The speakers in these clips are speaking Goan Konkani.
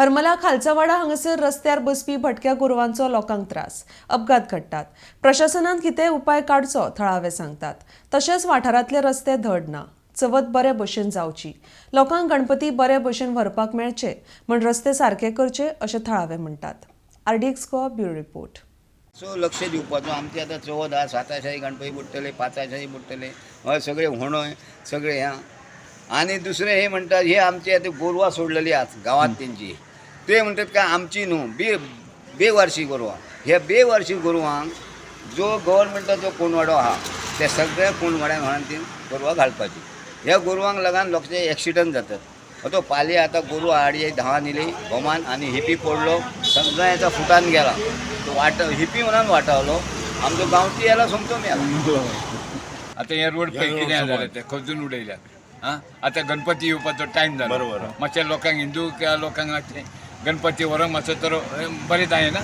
हरमला खालचावाडा हांगासर रस्त्यार बसपी भटक्या गोरवांचो लोकांक त्रास, अपघात घडटात. प्रशासनान कितेंय उपाय काडचो, थळावे सांगतात. तशेंच वाठारांतले रस्ते धड ना. चवथ बरे भशेन जावची, लोकांक गणपती बरे भशेन व्हरपाक मेळचे म्हण रस्ते सारके करचे, अशें थळावे म्हणटात. RDX Goa, bureau report. So लक्ष दिवपाचो. आमचे आतां चवथ आहा, साताशाही गणपती बुडटले, पांचाशाही बुडटले, हय, सगळे होणय सगळे ह्या. आनी दुसरें हे म्हणटात, हे आमचे आतां गोरवां सोडलेली आहात गांवांत तेंची, ते म्हणटात काय आमची न्हू, बेवारशी गोरवां. ह्या बेवारशी गोरवांक जो गव्हर्मेंटाचो कोंडवाडो आहा, त्या सगळ्या कोंडवाड्यान व्हरून ती गोरवां घालपाची. ह्या गोरवांक लागून लोकांचे एक्सिडंट जातात. तो पाली आतां गोरवां आडी धांवान येयली घोमान आनी हिपी पडलो, सगळ्यांच्या फुटान गेला तो. वाट हिपी म्हणून वाटावलो आमचो, गांवठी याला सोमतो मेला. आता हे रोड पळय कितें जालें ते खजून उडयल्यात. आं, आतां गणपती येवपाचो टायम जालो. बरोबर. मातशें लोकांक, हिंदू किंवा लोकांक मातशें गणपती व्हरोंक मातसो तर बरें जायना.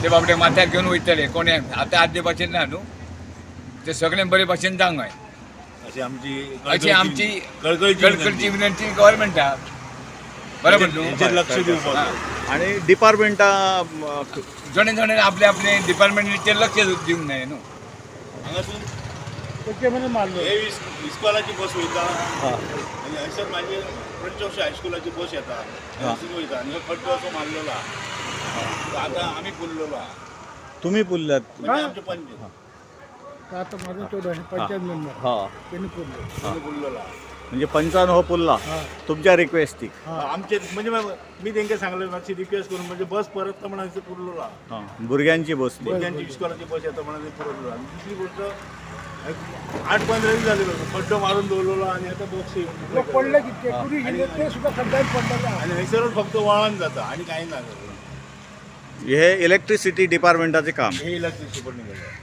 ते बाबडे माथ्यार घेवन वयतले कोणे. आतां आदले भाशेन ना न्हू ते, सगळें बरे भाशेन जावंक जाय. अशी आमची अशी आमची कळकळीची कळकळची विनंती गव्हर्मेंटाक, बरोबर न्हू? हेचेर लक्ष दिवपाक. आणि डिपार्टमेंटा जणे जणे आपले आपले डिपार्टमेंटाचेर लक्ष दिवंक जाय न्हू. हांगासून हे इस्कॉलाची बस वयता आनी हयसर मागीर फ्रंट हायस्कुलाची बस येता, हयसून वयता. आनी हो खड्डो असो मारलेलो आहा, तो आतां आमी पुरलेलो आहा. तुम्ही पुरल्यात? म्हणजे आमचे पंच. आता माझं चेडो आहे, पंचायत मेंबर. त्यांनी पुरलो. आमी पुरलेलो आहा. म्हणजे पंचान हो पुरला तुमच्या रिक्वेस्टीक? आमचे म्हणजे मी तेंका सांगलें, मातशी रिक्वेस्ट करून, म्हणजे बस परत म्हणून हयसर पुरलेलो आहा. भुरग्यांची बस ती. भुरग्यांची इस्कॉलाची बस येता म्हणून पुरलेलो. आनी दुसरी गोष्ट, 8-15 दीस जाले खड्डो मारून दवरलेलो आनी आतां बस लोक पडले कितके टुरिस्ट येयले, ते सुद्धा खड्ड्यात पडलेले आहा. आनी हयसरूच फक्त वळण जाता आनी कांय ना. हे इलेक्ट्रिसिटी डिपार्टमेंटाचे काम. हे इलेक्ट्रिसिटी निघाले.